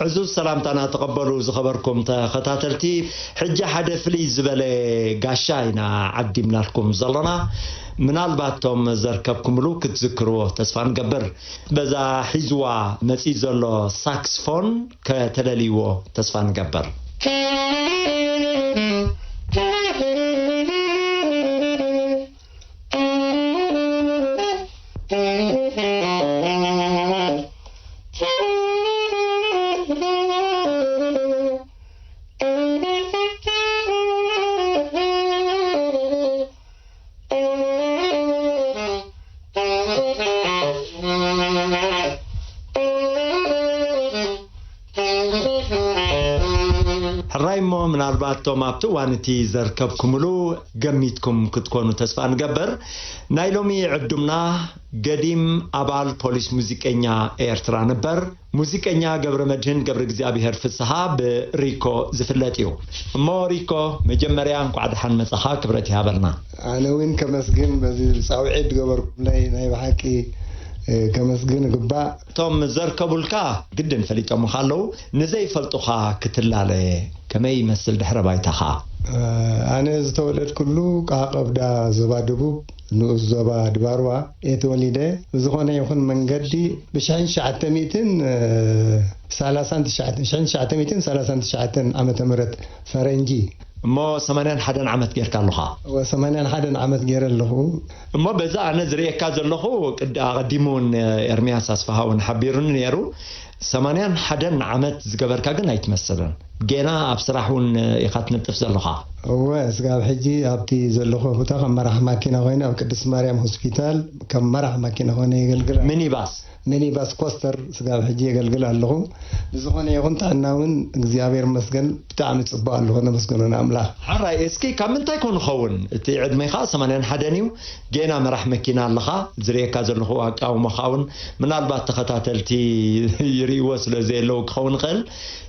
ዕዙዝ ሰላምታና ተቐበሉ ዝኸበርኩም ተኸታተልቲ። ሕጂ ሓደ ፍልይ ዝበለ ጋሻ ኢና ዓዲምናልኩም ዘሎና። ምናልባት ቶም ዘርከብኩምሉ ክትዝክርዎ ተስፋ ንገብር። በዛ ሒዝዋ መጺኡ ዘሎ ሳክስፎን ከተለልይዎ ተስፋ ንገብር። ሕራይ እሞ፣ ምናልባት እቶም ኣብቲ እዋን እቲ ዘርከብኩምሉ ገሚትኩም ክትኮኑ ተስፋ ንገብር። ናይ ሎሚ ዕዱምና ገዲም ኣባል ፖሊስ ሙዚቀኛ ኤርትራ ነበር፣ ሙዚቀኛ ገብረ መድህን ገብረ እግዚኣብሔር ፍስሃ ብሪኮ ዝፍለጥ እዩ። እሞ ሪኮ፣ መጀመርያ እንኳዕ ደሓን መጻኻ፣ ክብረት ይሃበልና። ኣነ እውን ከመስግን፣ በዚ ጻውዒት ዝገበርኩምለይ ናይ ብሓቂ፣ እ፣ ከመስግን እግባእ። እቶም ዘርከቡልካ ግድን ፈሊጦምኻ ኣለዉ። ንዘይፈልጡኻ ክትላለ ከመይ ይመስል ድሕረ ባይታኻ? እ፣ ኣነ ዝተወለድኩሉ ቃቐብዳ ዞባ ደቡብ፣ ንኡስ ዞባ ድባርዋ እየ ተወሊደ። ብዝኾነ ይኹን መንገዲ፣ ብሽሕን ትሽዓተ ሚእትን ሰላሳን ትሽዓተን፣ ሽሕን ትሽዓተ ሚእትን ሰላሳን ትሽዓተን ዓመተ ምህረት ፈረንጂ። እሞ ሰማንያን ሓደን ዓመት ጌርካ ኣለኻ? እወ፣ ሰማንያን ሓደን ዓመት ጌረ ኣለኹ። እሞ በዛ ኣነ ዝርእየካ ዘለኹ፣ ቅድ-፣ ኣቐዲሙ እውን ኤርምያስ ኣስፍሃ እውን ሓቢሩኒ ነይሩ። ሰማንያን ሓደን ዓመት ዝገበርካ ግን ኣይትመስልን። ጌና ኣብ ስራሕ እውን ኢኻ ትነጥፍ ዘለኻ። እወ፣ ስጋብ ሕጂ ኣብቲ ዘለኹ ቦታ ከም መራሕ ማኪና ኮይነ ኣብ ቅድስት ማርያም ሆስፒታል ከም መራሕ ማኪና ኮይነ የገልግል። ሚኒባስ? ሚኒባስ ኮስተር ስጋብ ሕጂ የገልግል ኣለኹ። ብዝኾነ ይኹን ጥዕና እውን እግዚኣብሔር ይመስገን ብጣዕሚ ጽቡቕ ኣለኹ፣ ነመስግኖ ንኣምላኽ። ሕራይ፣ እስኪ ካብ ምንታይ ኮን ይኸውን እቲ ዕድሜኻ? ሰማንያን ሓደን እዩ፣ ጌና መራሕ መኪና ኣለኻ። ዝርእየካ ዘለኹ ኣቃውማኻ እውን ምናልባት ተኸታተልቲ ይርእይዎ ስለ ዘየለዉ ክኸውን ይኽእል።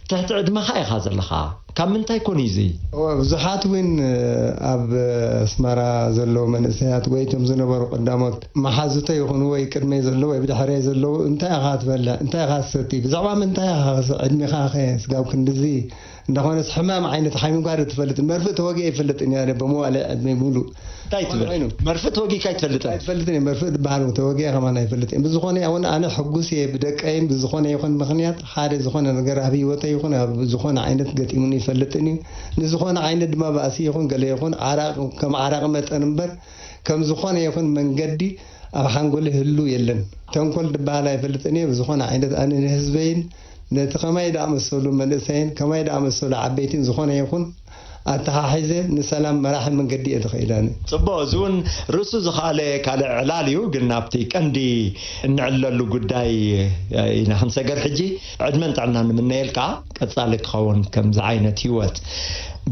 ትሕቲ ዕድመኻ ኢኻ ዘለኻ። ካብ ምንታይ ኮን እዩ እዚ? እወ፣ ብዙሓት እውን ኣብ ኣስመራ ዘለዉ መንእሰያት ወይ እቶም ዝነበሩ ቀዳሞት መሓዙተይ ይኹኑ ወይ ቅድመይ ዘለዉ ወይ ብድሕረይ ዘለዉ፣ "እንታይ ኢኻ ትበልዕ? እንታይ ኢኻ ትሰቲ? ብዛዕባ ምንታይ ኢኻ ዕድሜኻ ከ ስጋብ ክንድዚ?" እንዳኾነስ ሕማም ዓይነት ሓሚምካ ዶ ትፈልጥ? መርፍእ ተወጊአ ይፈልጥን እየ ኣነ ብመዋእለ ዕድመይ ሙሉእ። እንታይ ትብል? ኮይኑ። መርፍእ ተወጊእካ ኣይትፈልጥን? ኣይትፈልጥን እየ። መርፍእ ዝበሃል ተወጊአ ከማን ኣይፈልጥን እየ። ብዝኾነ እውን ኣነ ሕጉስ እየ ብደቀይን ብዝኾነ ይኹን ምኽንያት ሓደ ዝኾነ ነገር ኣብ ህይወተይ ይኹን ኣብ ዝኾነ ዓይነት ገጢሙኒ ይፈልጥን እዩ። ንዝኾነ ዓይነት ድማ ባእሲ ይኹን ገለ ይኹን ዓራቕ ከም ዓራቕ መጠን እምበር ከም ዝኾነ ይኹን መንገዲ ኣብ ሓንጎለይ ህሉ የለን። ተንኮል ዝበሃል ኣይፈልጥን እየ። ብዝኾነ ዓይነት ኣነ ንህዝበይን ነቲ ከማይ ደኣመሰሉ መንእሰይን ከማይ ደኣመሰሉ ዓበይትን ዝኾነ ይኹን ኣተሓሒዘ ንሰላም መራሒ መንገዲ እየ ዝኸይድ ኣነ። ጽቡቕ፣ እዚ እውን ርእሱ ዝኸኣለ ካልእ ዕላል እዩ፣ ግን ናብቲ ቀንዲ እንዕለሉ ጉዳይ ኢና ክንሰገር ሕጂ። ዕድመን ጥዕናን ንምነየልካ፣ ቀጻሊ ክኸውን ከምዚ ዓይነት ህይወት።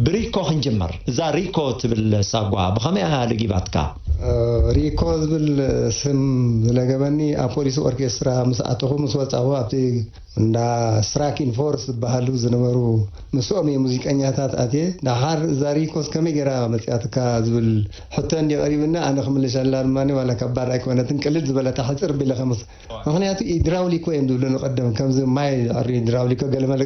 ብሪኮ ክንጅምር። እዛ ሪኮ ትብል ሳጓ ብኸመይ እያ ለጊባትካ? እ፣ ሪኮ ዝብል ስም ዝለገበኒ ኣብ ፖሊስ ኦርኬስትራ ምስ ኣተኹ፣ ምስ ወጻኹ፣ ኣብቲ እንዳ ስትራይኪንግ ፎርስ ዝበሃሉ ዝነበሩ ምስኦም እየ ሙዚቀኛታት ኣትየ። ደሓር እዛ ሪኮስ ከመይ ገይራ መፅኣትካ ዝብል ሕቶ እንዲ ቀሪብና፣ ኣነ ክምልሰላ ድማ ዋላ ከባድ ኣይኮነትን፣ ቅልል ዝበለት ኣሕፅር ቢለ ከምስ ምክንያቱ ኢድራውሊኮ እዮም ዝብሉ ንቀደም ከምዚ ማይ ዝዕሪ ኢድራውሊኮ ገለመለ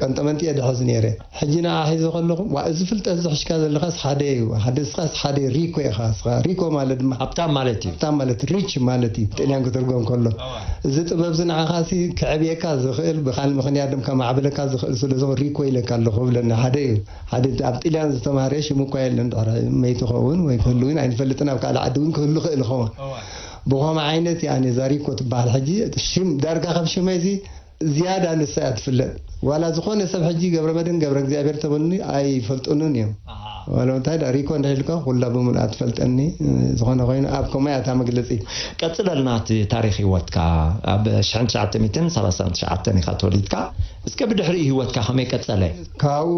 ቀንጠመንጢ እየ ድሕዝ ነይረ። ሕጂ ንዓ ሒዘ ከለኹ ዋ እዚ ፍልጠት ዝሕሽካ ዘለኻስ ሓደ እዩ። ሓደ ስኻስ ሓደ ሪኮ ኢኻ። ስኻ ሪኮ ማለት ድማ ሃብታም ማለት እዩ። ሃብታም ማለት ሪች ማለት እዩ ጥልያን ክትርጎም ከሎ። እዚ ጥበብ እዚ ንዓኻሲ ክዕብየካ ዝኽእል ብካል ምክንያት ድማ ከማዕብለካ ዝኽእል ስለ ዝኾነ ሪኮ ኢለካ ኣለኹ ብለኒ ሓደ እዩ። ሓደ ኣብ ጥልያን ዝተማህረ ሽሙ እኳ የለን ድሕሪ መይቱ ኸውን ወይ ክህሉ እውን ኣይንፈልጥን ኣብ ካልእ ዓዲ እውን ክህሉ ክእል ይኸውን። ብኸምኡ ዓይነት እያ ነዛ ሪኮ ትበሃል። ሕጂ ሽም ዳርጋ ከም ሽመይ እዚ ዝያዳ ንሳ እያ ትፍለጥ። ዋላ ዝኾነ ሰብ ሕጂ ገብረ መድህን ገብረ እግዚኣብሔር ተበሉኒ ኣይፈልጡንን እዮም። ዋላ እንታይ ዳ ሪኮ እንድሕር ኢልካ ኩላ ብምልኣ ትፈልጠኒ። ዝኾነ ኮይኑ ኣብ ከምኡ እያ እታ መግለፂ። ቀፅለልና እቲ ታሪክ ህይወትካ። ኣብ ሽሕን ትሽዓተ ሚእትን ሰላሳን ትሽዓተን ኢካ ተወሊድካ። እስከ ብድሕሪኡ ህይወትካ ከመይ ቀፀለ? ካብኡ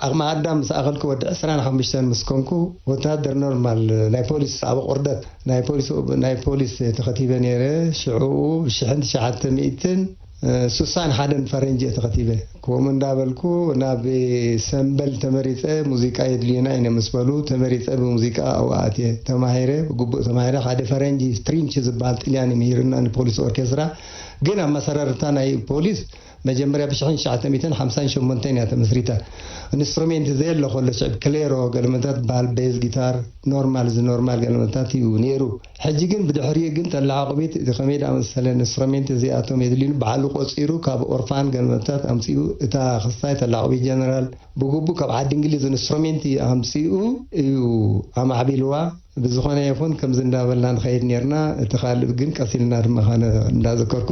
ዓቕሚ ኣዳም ምስ ኣኸልኩ ወዲ ዕስራን ሓሙሽተን ምስ ኮንኩ ወተሃደር ኖርማል ናይ ፖሊስ ኣብ ኣቑርደት ናይ ፖሊስ ናይ ፖሊስ ተኸቲበ ነይረ። ሽዑ ብሽሕን ትሽዓተ ሚእትን ስሳን ሓደን ፈረንጂ እየ ተኸቲበ። ከምኡ እንዳበልኩ ናብ ሰምበል ተመሪፀ ሙዚቃ የድልዩና ኢነ ምስ በሉ ተመሪፀ ብሙዚቃ ኣብኡ ኣትየ ተማሂረ ብግቡእ ተማሂረ ሓደ ፈረንጂ ትሪንች ዝበሃል ጥልያን ምሂርና ንፖሊስ ኦርኬስትራ። ግን ኣመሰራርታ ናይ ፖሊስ መጀመርያ ብሽሕን ትሽዓተ ሚእትን ሓምሳን ሸሞንተን እያ ተመስሪታ። ኢንስትሩሜንት ዘየለ ከሎ ሽዕብ ክሌሮ ገለመታት በሃል ቤዝ ጊታር ኖርማል እዚ ኖርማል ገለመታት እዩ ነይሩ። ሕጂ ግን ብድሕሪኡ ግን ተለዓቑቢት እዚ ከመይ ዳኣመሰለ ኢንስትሩሜንት እዚኣቶም የድልዩኒ ባዕሉ ቆፂሩ ካብ ኦርፋን ገለመታት ኣምፂኡ እታ ክስታይ ተለዓቑቢት ጀነራል ብግቡእ ካብ ዓዲ እንግሊዝ ኢንስትሩሜንት ኣምፂኡ እዩ ኣማዕቢልዋ። ብዝኾነ ይኹን ከምዚ እንዳበልና ንኸይድ ነርና እቲ ካልእ ግን ቀስ ኢልና ድማ ካነ እንዳዘከርኩ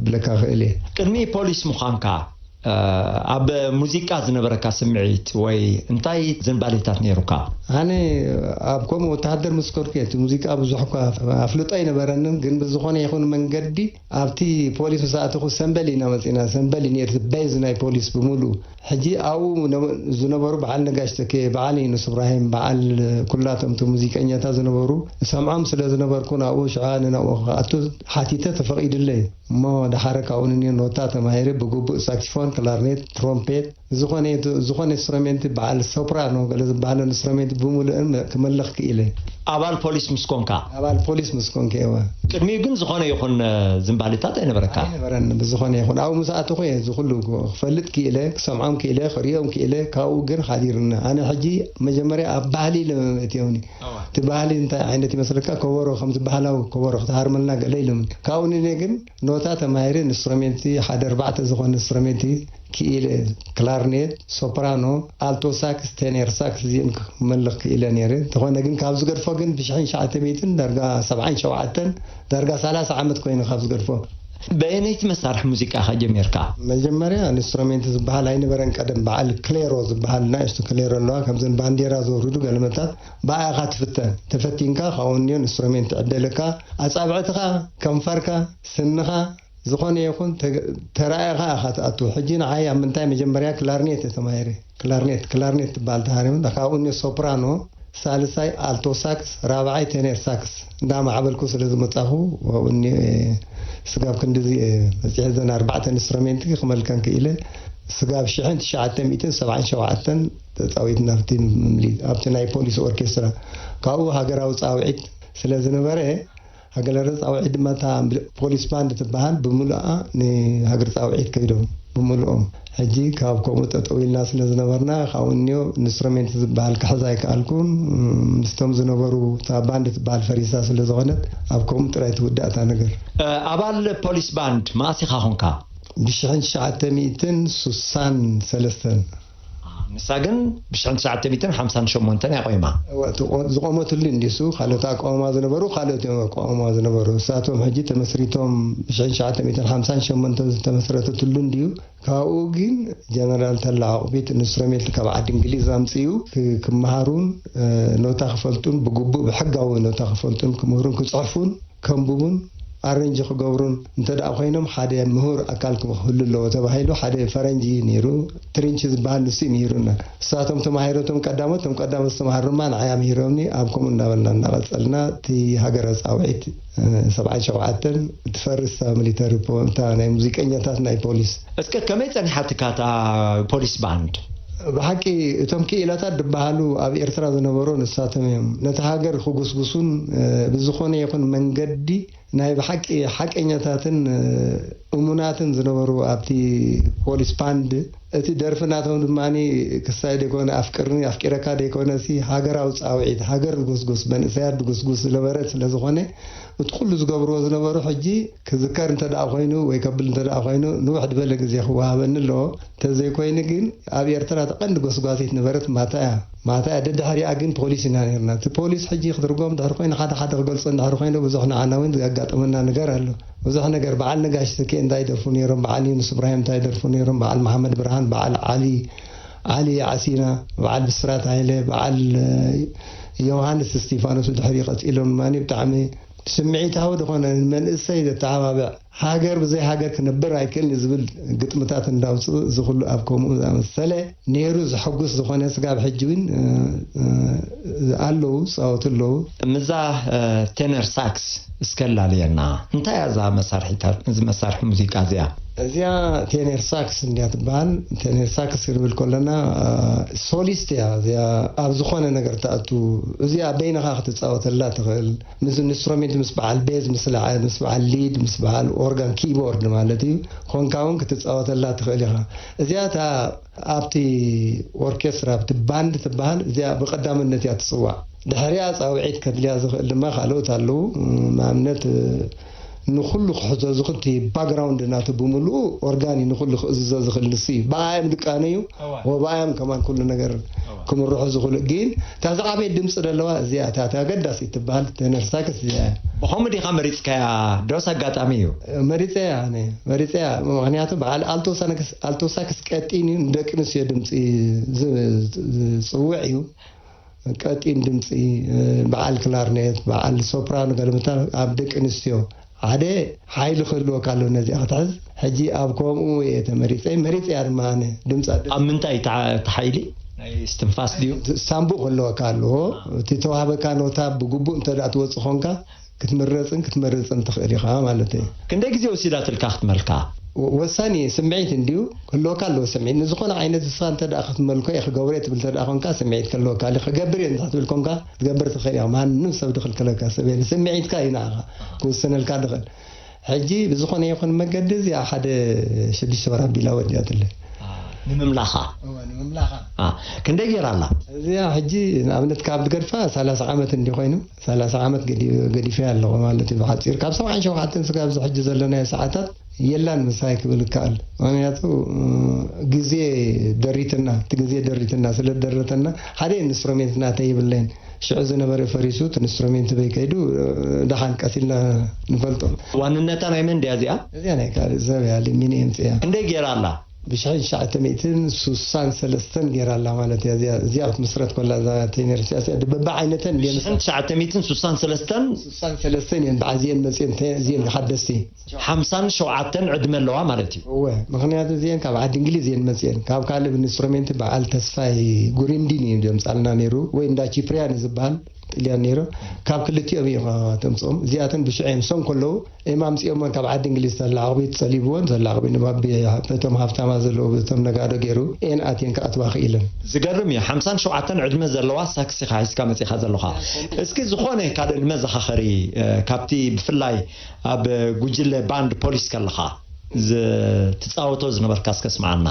ብለካ ክእል እየ። ቅድሚ ፖሊስ ምዃንካ ኣብ ሙዚቃ ዝነበረካ ስምዒት ወይ እንታይ ዝንባሌታት ነይሩካ? ኣነ ኣብ ከምኡ ወተሃደር ምስ ከድኩ እየ እቲ ሙዚቃ ብዙሕ እኳ ኣፍልጦ ኣይነበረንን ግን ብዝኾነ ይኹን መንገዲ ኣብቲ ፖሊስ ምስ ኣተኹ ሰምበል ኢና መፂና ሰምበል እዩ ነይሩ ቤዝ ናይ ፖሊስ ብምሉኡ ሕጂ ኣብኡ ዝነበሩ በዓል ነጋሽ ተኬ፣ በዓል ዩኑስ እብራሂም፣ በዓል ኩላቶም እቶም ሙዚቀኛታት ዝነበሩ እሰምዖም ስለ ዝነበርኩ ናብኡ ሽዓ ንናብኡ ክኣቱ ሓቲተ ተፈቒዱለይ እሞ ደሓረ ካብኡ ንንዮ ኖታ ተማሂረ ብግቡእ ሳክሲፎን፣ ክላርኔት፣ ትሮምፔት ዝኾነ ዝኾነ ኢንስትሩሜንት በዓል ሶፕራኖ ገለ ዝበሃሉ ኢንስትሩሜንት ብምሉእን ክመልኽ ክኢለ። ኣባል ፖሊስ ምስ ኮንካ? ኣባል ፖሊስ ምስ ኮንኩ እወ። ቅድሚኡ ግን ዝኾነ ይኹን ዝንባሌታት ኣይነበረካን? ኣይነበረኒ ብዝኾነ ይኹን ኣብኡ ምስ ኣተኹ እየ እዚ ኩሉ ክፈልጥ ክኢለ ክሰምዖም ክኢለ ክርእዮም ክኢለ ካብኡ ግን ሓዲሩኒ ኣነ ሕጂ መጀመርያ ኣብ ባህሊ ኢሎም እዮም እትዮምኒ እቲ ባህሊ እንታይ ዓይነት ይመስለካ ከበሮ ከምዚ ባህላዊ ከበሮ ክትሃርመልና ገለ ኢሎምኒ ካብኡ ንነ ግን ኖታ ተማሂረ ኢንስትሩሜንቲ ሓደ ኣርባዕተ ዝኾነ ኢንስትሩሜንቲ ክኢለ ክላርኔት፣ ሶፕራኖ፣ ኣልቶ ሳክስ፣ ቴኔር ሳክስ እዚኦም ክመልኽ ክኢለ ነይረ። እንተኾነ ግን ካብ ዝገድፎ ግን ብሽሕን ትሽዓተ ሚእትን ዳርጋ ሰብዓን ሸውዓተን ዳርጋ ሰላሳ ዓመት ኮይኑ ካብ ዝገድፎ። በየነይቲ መሳርሒ ሙዚቃ ኢኻ ጀሚርካ? መጀመርያ ኢንስትሩሜንት ዝበሃል ኣይነበረን ቀደም በዓል ክሌሮ ዝበሃል ናእሽቱ ክሌሮ ኣለዋ ከምዘን ባንዴራ ዘውርዱ ገለመታት ብኣ ኢኻ ትፍተን ተፈቲንካ ካብኡ እንዮ ኢንስትሩሜንት ትዕደለካ ኣጻብዕትኻ ከንፈርካ ስንኻ ዝኾነ ይኹን ተራእኻ ኢኻ ትኣቱ። ሕጂ ንዓይ ኣብ ምንታይ መጀመርያ ክላርኔት እየ ተማሂረ። ክላርኔት ክላርኔት ትበሃል ተሃሪመ። ካብኡ ን ሶፕራኖ፣ ሳልሳይ ኣልቶ ሳክስ፣ ራብዓይ ቴኔር ሳክስ እንዳማዕበልኩ ስለ ዝመጻኹ ኣብኡ ን ስጋብ ክንድዚ እየ በጺሐ። እዘን ኣርባዕተ ኢንስትሩሜንት ክመልከን ክኢለ። ስጋብ ሽሕን ትሽዓተ ሚእትን ሰብዓን ሸውዓተን ተጻዊትና ኣብቲ ምምሊት ኣብቲ ናይ ፖሊስ ኦርኬስትራ። ካብኡ ሃገራዊ ጻውዒት ስለ ዝነበረ ሃገረ ጻውዒት ድማ እታ ፖሊስ ባንድ ትበሃል ብምሉኣ ንሃገር ጻውዒት ከይዶም ብምሉኦም። ሕጂ ካብ ከምኡ ጠጠው ኢልና ስለ ዝነበርና ካብኡ እኒኦ ኢንስትሩሜንት ዝበሃል ክሕዝ ኣይከኣልኩን። ምስቶም ዝነበሩ እታ ባንድ ትበሃል ፈሪሳ ስለ ዝኾነት ኣብ ከምኡ ጥራይ ትውዳእ እታ ነገር። ኣባል ፖሊስ ባንድ መኣስ ኢኻ ኾንካ? ብሽሕን ትሽዓተ ሚእትን ሱሳን ሰለስተን። ንሳ ግን ብሽሕን ትሽዓተ ሚእትን ሓምሳን ሸሞንተን እያ ቆይማ። እወ፣ እቲ ቆ- ዝቆመትሉ እንዲሱ ካልኦት ኣቋውማ ዝነበሩ ካልኦት እዮም ኣቋውማ ዝነበሩ። እሳቶም ሕጂ ተመስሪቶም ብሽሕን ትሽዓተ ሚእትን ሓምሳን ሸሞንተን ዝተመስረተትሉ እንድዩ። ካብኡ ግን ጀነራል ተላ ዓቑቢት ኢንስትሩሜንት ካብ ዓዲ እንግሊዝ ኣምፅኡ ክ- ክመሃሩን እ፣ ኖታ ክፈልጡን ብግቡእ ብሕጋዊ ኖታ ክፈልጡን ክምህሩን ክፅሕፉን ከንብቡን ኣሬንጅ ክገብሩን እንተ ደኣ ኮይኖም ሓደ ምሁር ኣካል ክህሉ ኣለዎ ተባሂሉ ሓደ ፈረንጂ ነይሩ። ትሪንች ዝበሃል ንሱ እዩ ምሂሩና። እሳቶም ተማሂሮቶም ቀዳሞት፣ እቶም ቀዳሞት ዝተማሃሩ ድማ ንዓይ ኣምሂሮምኒ። ኣብ ከምኡ እንዳበልና እንዳቐጸልና እቲ ሃገረ ጻውዒት ሰብዓን ሸውዓተን ትፈርስ እታ ሚሊተሪ ፖ-፣ እታ ናይ ሙዚቀኛታት ናይ ፖሊስ። እስከ ከመይ ጸኒሓትካ እታ ፖሊስ ባንድ? ብሓቂ እቶም ክኢላታት ዝበሃሉ ኣብ ኤርትራ ዝነበሩ ንሳቶም እዮም። ነቲ ሃገር ክጉስጉሱን ብዝኾነ ይኹን መንገዲ ናይ ብሓቂ ሓቀኛታትን እሙናትን ዝነበሩ ኣብቲ ፖሊስ ባንድ፣ እቲ ደርፊ ናቶም ድማ ክሳይ ደይኮነ ኣፍቅርኒ ኣፍቂረካ ደይኮነ ሲ ሃገራዊ ጻውዒት፣ ሃገር ድጉስጉስ፣ መንእሰያት ድጉስጉስ ዝነበረት ስለ ዝኾነ እቲ ኩሉ ዝገብርዎ ዝነበሩ ሕጂ ክዝከር እንተ ደኣ ኮይኑ ወይ ከብል እንተ ደኣ ኮይኑ ንውሕ ዝበለ ግዜ ክወሃበኒ ኣለዎ። እንተዘይኮይኑ ግን ኣብ ኤርትራ እቲ ቀንዲ ጎስጓሲት ነበረት ማታ እያ። ማታ እያ። ደድሕሪኣ ግን ፖሊስ ኢና ነርና። እቲ ፖሊስ ሕጂ ክትርጎም ድሕሪ ኮይኑ ሓደ ሓደ ክገልጾ እንድሕሪ ኮይኑ ብዙሕ ንዓና እውን ዘጋጠመና ነገር ኣሎ። ብዙሕ ነገር በዓል ነጋሽ ስኬ እንታይ ይደርፉ ነይሮም፣ በዓል ዩኑስ እብራሂም እንታይ ይደርፉ ነይሮም፣ በዓል መሓመድ ብርሃን፣ በዓል ዓሊ ዓሊ ዓሲና፣ በዓል ብስራት ሃይለ፣ በዓል ዮሃንስ እስቲፋኖስ ብድሕሪ ቀጺሎም ድማ ብጣዕሚ ስምዒታዊ ዝኾነ ንመንእሰይ ዘተዓባብዕ ሃገር ብዘይ ሃገር ክነብር ኣይክእልን ዝብል ግጥምታት እንዳውፅኡ እዚ ኩሉ ኣብ ከምኡ ዝኣመሰለ ነይሩ ዘሐጉስ ዝኾነ ስጋብ ሕጂ እውን ኣለዉ ዝፃወቱ ኣለዉ። ምዛ ቴነር ሳክስ እስከ ላልየና እንታይ እያ እዛ መሳርሒታት እዚ መሳርሒ ሙዚቃ እዚኣ? እዚኣ ቴነር ሳክስ እንዲያ ትበሃል። ቴነር ሳክስ ክንብል ከለና ሶሊስት እያ እዚኣ። ኣብ ዝኾነ ነገር ትኣቱ። እዚኣ በይንኻ ክትፃወተላ ትኽእል። ምስ ኢንስትሩሜንት ምስ በዓል ቤዝ ምስ ለዓ ምስ በዓል ሊድ ምስ በዓል ኦርጋን ኪቦርድ ማለት እዩ። ኮንካ እውን ክትፃወተላ ትኽእል ኢኻ። እዚኣ እታ ኣብቲ ኦርኬስትራ ኣብቲ ባንድ ትበሃል እዚኣ ብቐዳምነት እያ ትፅዋዕ። ድሕሪኣ ፃውዒት ከድልያ ዝኽእል ድማ ካልኦት ኣለዉ። ንኣብነት ንኩሉ ክሕዞ ዝኽእል እቲ ባክግራውንድ ናቱ ብምሉኡ ኦርጋን እዩ ንኩሉ ክእዝዞ ዝኽእል ንሱ እዩ። ብኣዮም ድቃነ እዩ። ወብኣዮም ከማን ኩሉ ነገር ክምርሑ ዝኽእሉ ግን እታ ዝዓበየ ድምፂ ዘለዋ እዚኣ እታ ኣገዳሲ ትበሃል ቴነር ሳክስ እዚኣ እያ። ብኸምኡ ዲኻ መሪፅካያ ዶስ ኣጋጣሚ እዩ? መሪፀያ ኣነ መሪፀያ ምክንያቱ በዓል ኣልቶ ሳክስ ኣልቶ ሳክስ ቀጢን እዩ ንደቂ ኣንስትዮ ድምፂ ዝፅውዕ እዩ። ቀጢን ድምፂ በዓል ክላርኔት በዓል ሶፕራኖ ገለመታ ኣብ ደቂ ኣንስትዮ ሓደ ሓይሊ ክህልወካ ኣለዎ ነዚኣ ክትሕዝ። ሕጂ ኣብ ከምኡ እየ ተመሪፀ መሪፀያ ድማ ኣነ ድምፃ ኣብ ምንታይ እታ ሓይሊ ናይ እስትንፋስ ድዩ? ሳምቡእ ክህልወካ ኣለዎ። እቲ ተዋህበካ ኖታ ብግቡእ እንተ ደኣ ትወፅእ ኾንካ ክትምረፅን ክትመርፅን ትኽእል ኢኻ ማለት እዩ። ክንደይ ግዜ ወሲዳትልካ ክትመልካ? ወሳኒ ስምዒት እንድዩ ክህልወካ ኣለዎ ስምዒት ንዝኾነ ዓይነት ንስኻ እንተ ደኣ ክትመልኮ እየ ክገብሮ እየ ትብል እንተ ደኣ ኮንካ ስምዒት ክህልወካ ኣለዎ። ክገብር እየ እንድሕር ትብል ኮንካ ክትገብር ትኽእል ኢኻ። ማንም ሰብ ድኽልክለካ ሰብ የለ። ስምዒትካ እዩ ንዓኻ ክውስነልካ ድኽእል። ሕጂ ብዝኾነ ይኹን መገዲ እዚኣ ሓደ ሽዱሽተ ወር ኣቢላ ወዲኣትለ። ንምምላኻ? እወ፣ ንምምላኻ። አ፣ ክንደይ ገይራ ኣላ? እዚኣ ሕጂ ንኣብነት ካብ ዝገድፋ ሰላሳ ዓመት እንዲ ኮይኑ ሰላሳ ዓመት ገዲ-፣ ገዲፈያ ኣለኹ ማለት እዩ ብሓፂር። ካብ ሰብዓን ሸውዓተን ስጋብ እዚ ሕጂ ዘለናዮ ሰዓታት የላን ምሳይ ክብል ይከኣል። ምክንያቱ ግዜ ደሪትና፣ እቲ ግዜ ደሪትና ስለ ደረተና ሓደ ኢንስትሩሜንት ናተይ ይብለይን። ሽዑ ዝነበረ ፈሪሱ እቲ ኢንስትሩሜንት በይ ከይዱ ደሓን ቀስ ኢልና ንፈልጦ። ዋንነታ ናይ መን ድያ እዚኣ? እዚኣ ናይ ካልእ ሰብ እያ፣ ኣሉሚንየም እያ። ክንደይ ገይራ ኣላ? ብሽሕን ትሽዓተ ሚእትን ስሳን ሰለስተን ገይራ ኣላ ማለት እያ። እዚኣ እዚኣ ክትምስረት ከላ እዛ ቴነር እዚኣ እዚኣ በብዓይነተን እየን። ሽሕን ትሽዓተ ሚእትን ስሳን ሰለስተን? ስሳን ሰለስተን እየን ብዓዚየን መፅየን ተ-፣ እዚአን ሓደስቲ። ሓምሳን ሸውዓተን ዕድመ ኣለዋ ማለት እዩ። እወ፣ ምኽንያቱ እዚአን ካብ ዓዲ እንግሊዝ እየን መፅየን። ካብ ካልእ ኢንስትሩሜንት በዓል ተስፋይ ጉሪንዲን እዩ ዘምፃልና ነይሩ፣ ወይ እንዳ ቺፕሪያን ዝበሃል ጥልያን ነይሩ። ካብ ክልቲኦም እዩ ተምፅኦም። እዚኣተን ብሽዐ እዮም ሰም ከለዉ እዮም ኣምፅኦምወን ካብ ዓዲ እንግሊዝ ተላ ዓቕቢ ፀሊብወን ተላ ዓቕቢ ንባቢ እቶም ሃፍታማ ዘለዉ እቶም ነጋዶ ገይሩ ኤን ኣትየን ክኣትዋ ክኢለን። ዝገርም እዩ። ሓምሳን ሸውዓተን ዕድመ ዘለዋ ሳክስ ኢኻ ሒዝካ መፂኻ ዘለኻ። እስኪ ዝኾነ ካልእ ንመዘኻኸሪ፣ እ፣ ካብቲ ብፍላይ ኣብ ጉጅለ ባንድ ፖሊስ ከለኻ ዝ-፣ ትፃወቶ ዝነበርካ እስከ ስምዓና።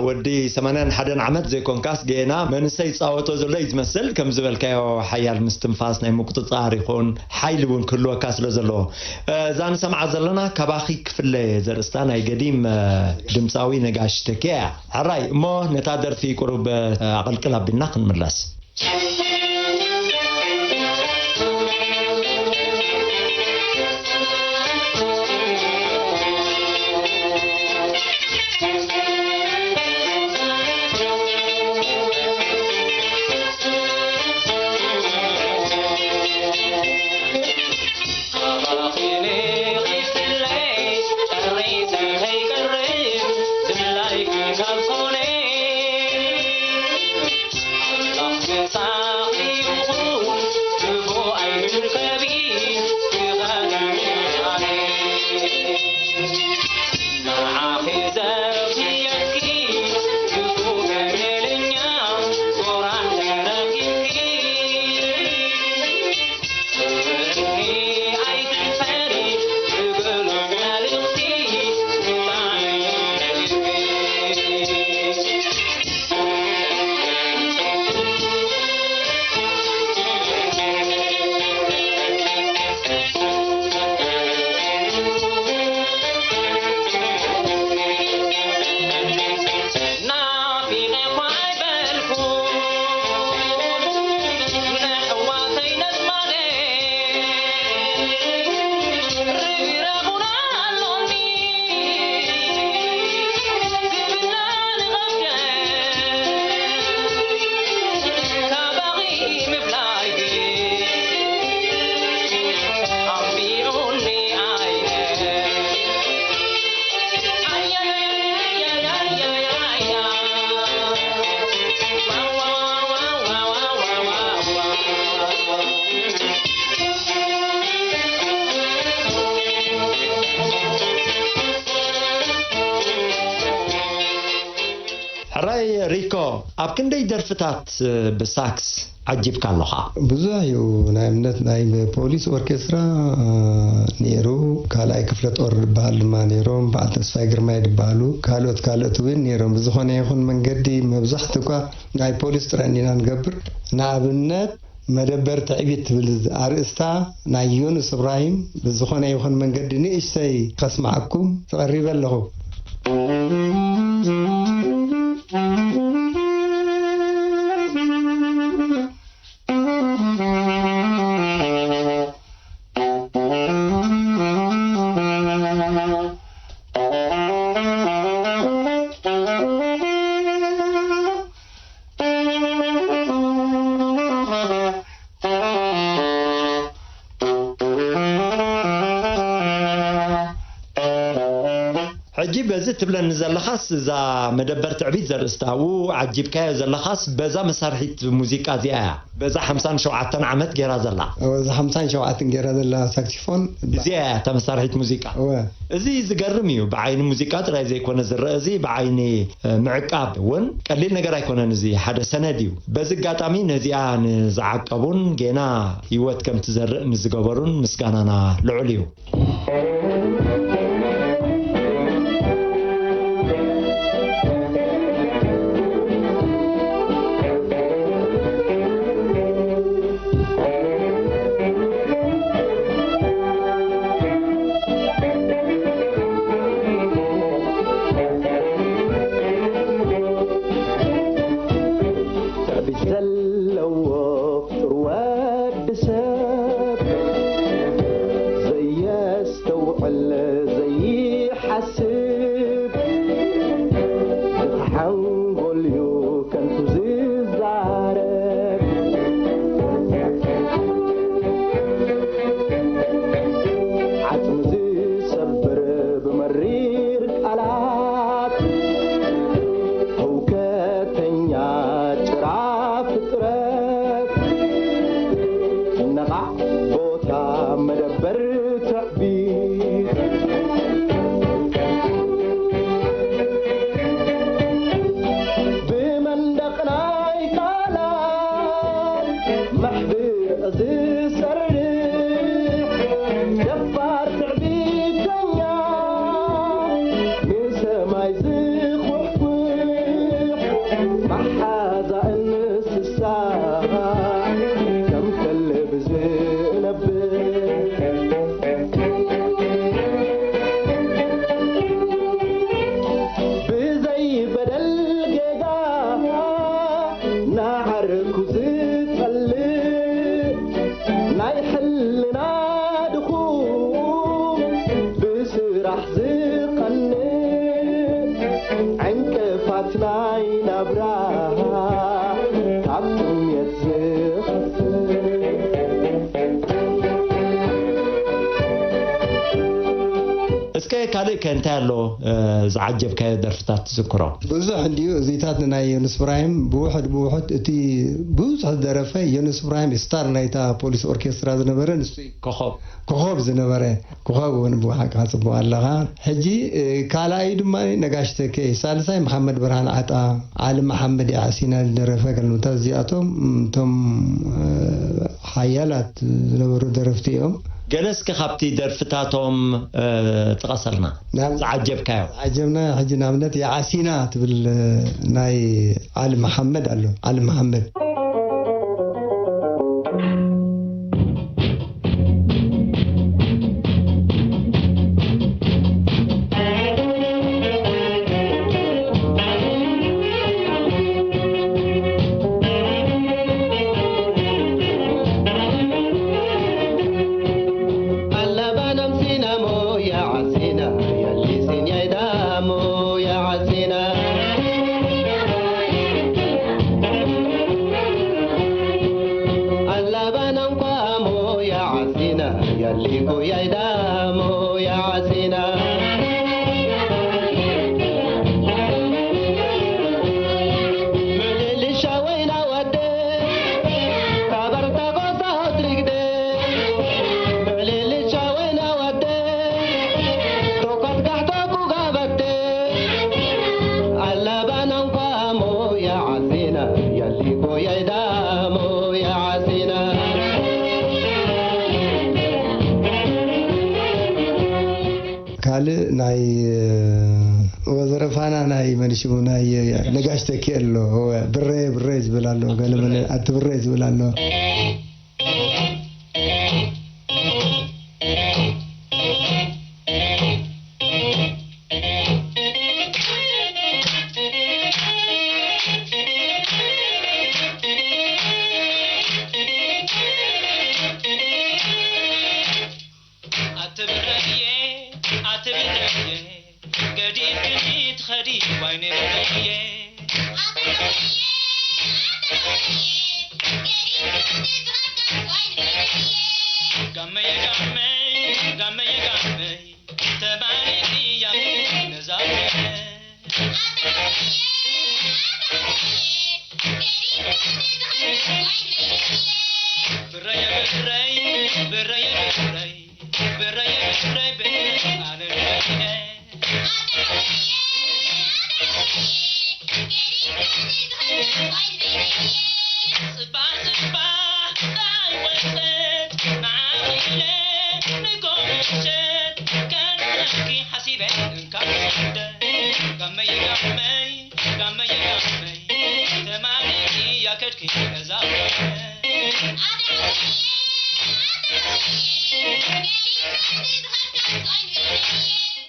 ወዲ ሰማንያን ሓደን ዓመት ዘይኮንካስ፣ ጌና መንእሰይ ይጻወቶ ዘሎ እዩ ዝመስል። ከም ዝበልካዮ፣ ሓያል ምስትንፋስ፣ ናይ ምቁጽጻር ይኹን ሓይሊ እውን ክህልወካ ስለ ዘለዎ፣ እዛ ንሰምዓ ዘለና ካባኺ ክፍለ ዘርእስታ ናይ ገዲም ድምፃዊ ነጋሽ ተኪያ እያ። ሕራይ እሞ፣ ነታ ደርፊ ቁሩብ ኣቐልቅል ኣቢልና ክንምለስ። ሕራይ ሪኮ፣ ኣብ ክንደይ ደርፍታት ብሳክስ ዓጂብካ ኣለኻ? ብዙሕ እዩ። ንኣብነት ናይ ፖሊስ ኦርኬስትራ፣ እ፣ ነይሩ፣ ካልኣይ ክፍለ ጦር ዝበሃል ድማ ነይሮም፣ በዓል ተስፋይ ግርማይ ዝበሃሉ፣ ካልኦት ካልኦት እውን ነይሮም። ብዝኾነ ይኹን መንገዲ መብዛሕትኡ እኳ ናይ ፖሊስ ጥራይ እንዲና ንገብር። ንኣብነት መደበር ትዕቢት ትብል ኣርእስታ ናይ ዮኑስ እብራሂም ብዝኾነ ይኹን መንገዲ ንእሽተይ ከስምዓኩም ተቐሪበ ኣለኹ። ሕጂ በዚ ትብለኒ ዘለኻስ፣ እዛ መደበር ትዕቢት ዘርእስታ ኣብኡ ዓጂብካዮ ዘለኻስ፣ በዛ መሳርሒት ሙዚቃ እዚኣ እያ? በዛ ሓምሳን ሸውዓተን ዓመት ጌራ ዘላ? እወ፣ እዛ ሓምሳን ሸውዓተን ጌራ ዘላ ሳክሲፎን። እዚኣ እያ እታ መሳርሒት ሙዚቃ? እወ። እዚ ዝገርም እዩ። ብዓይኒ ሙዚቃ ጥራይ ዘይኮነ ዝረአ፣ እዚ ብዓይኒ፣ እ፣ ምዕቃብ እውን ቀሊል ነገር ኣይኮነን። እዚ ሓደ ሰነድ እዩ። በዚ ኣጋጣሚ ነዚኣ ንዝዓቀቡን ጌና ህይወት ከም ትዘርእ ንዝገበሩን ምስጋናና ልዑል እዩ። ትዕቢት ዘለዎ ፍጡር ወዲ ሰብ ዘየስተውዕል ዘይሓስብ፣ ድኻ ሓንጎል እዩ ከንቱ ዝዛረብ። ዓጽሚ ዝሰብር ብመሪር ቃላት፣ ህውከተኛ ጭራ ፍጥረት፣ ነቓዕ ቦታ መደበር ትዕቢት። ብመንደቕ ናይ ቃላት ማሕብእ ዝሰርሕ ደፋር ትዕቢተኛ፣ ንሰማይ ዝኹሕኩሕ ከም ከልብ ዝነብር ብዘይ በደል ጌጋ ንዓርኩ ዝጸልእ ናይ ሕልና ድኹም ብስራሕ ዝቐንእ ዕንቅፋት ናይ ናብራ ካብ ጥሜት ዝኸፍእ። እስከ ካልእ ከ እንታይ ኣሎ ዝዓጀብካዮ ደርፍታት ትዝክሮ? ብዙሕ እንድዩ። እዚታት ናይ ዮኑስ እብራሂም ብውሕድ ብውሕድ እቲ ብዙሕ ዝደረፈ ዮኑስ እብራሂም ስታር ናይታ ፖሊስ ኦርኬስትራ ዝነበረ ንሱ እዩ። ኮኾብ። ኮኾብ ዝነበረ። ኮኾብ እውን ብሓቅኻ ጽቡቕ ኣለኻ። ሕጂ ካልኣይ ድማ ነጋሽ ተኬ፣ ሳልሳይ መሓመድ ብርሃን ዓጣ፣ ዓሊ መሓመድ የዓሲና ዝደረፈ ገልምታት እዚኣቶም እቶም ሓያላት ዝነበሩ ደረፍቲ እዮም። ገለ እስከ ካብቲ ደርፍታቶም ጥቀሰልና። ዝዓጀብካዮ። ዝዓጀብና ሕጂ ንኣብነት የዓሲና ትብል ናይ ዓሊ መሓመድ ኣሎ። ዓሊ መሓመድ። ካልእ ናይ ወዘረፋና ናይ መን ሽሙ ናይ ነጋሽ ተኪኤ ኣሎ። ብረ ብረ ዝብል ኣሎ። ገለ መለ ኣቲ ብረ ዝብል ኣሎ። ኣቲ ብረየ ኣቲ ብረየ ገዲፍክኒ ትኸዲ ዋይነ ብረየ ጋመየ ጋመይ ጋመየ ጋመይ ተባሪኪ ያኺ ነዛ ብረየ ብረይ ብረየ ብረይ ብረየ ብረይ ብረይ ኣነ ብረየ ጽባ ጽባ ጸሓይ ወጸት ንዓኺ ኢለ ንጎምሸት ከንረኪ ሓሲበ እንካ ጋመየ ጋመይ ጋመየ ጋመይ ተማሪኪ ያከድኪ እዛ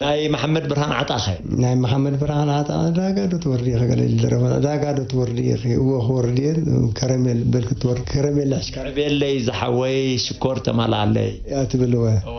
ናይ መሓመድ ብርሃን ዓጣኸ ናይ መሓመድ ብርሃን ዓጣ ዕዳጋ ዶ ትወርዲ ኢኺ? ገለ ኢሉ ደረፈ። ዕዳጋ ዶ ትወርዲ ኢኺ? እዎ ክወርድ እየ። ከረሜል በል ክትወርድ ከረሜል ሕሽ ከረሜለይ ዝሓወይ ሽኮር ተማልኣለይ እያ ትብል እወ። እወ።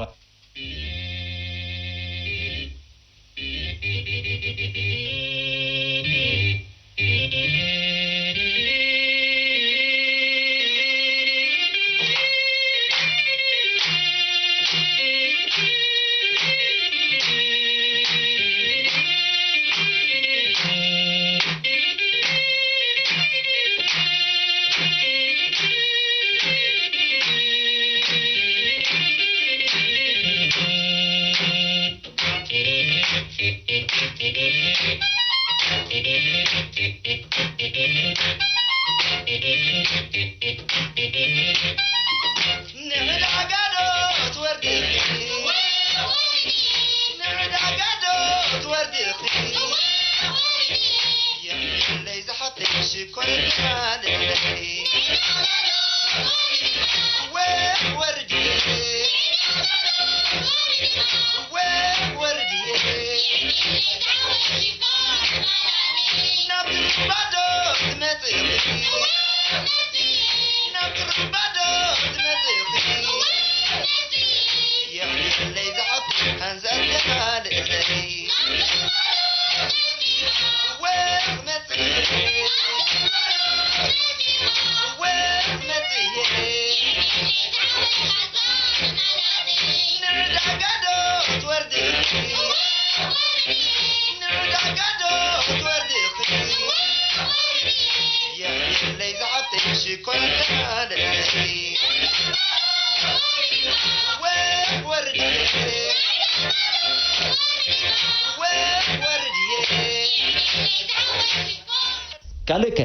ካልእ ከ?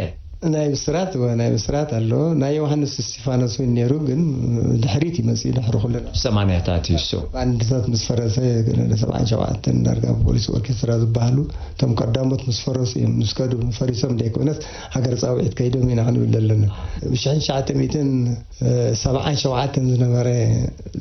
ናይ ብስራት፣ እወ፣ ናይ ብስራት ኣሎ። ናይ ዮሃንስ እስቲፋኖስ እውን ነይሩ፣ ግን ድሕሪት እዩ መፂኡ፣ ድሕሪ ኩሉ። ሰማንያታት እዩ እሱ። ባንድታት ምስ ፈረሰ፣ ሰብዓን ሸውዓተን ዳርጋ ፖሊስ ኦርኬስትራ ዝበሃሉ እቶም ቀዳሞት ምስ ፈረሱ እዮም፣ ምስ ከዱ፣ ፈሪሶም ዘይኮነስ ሃገር ፃውዒት ከይዶም ኢና ክንብል ዘለና። ብሽሕን ትሽዓተ ሚእትን ሰብዓን ሸውዓተን ዝነበረ፣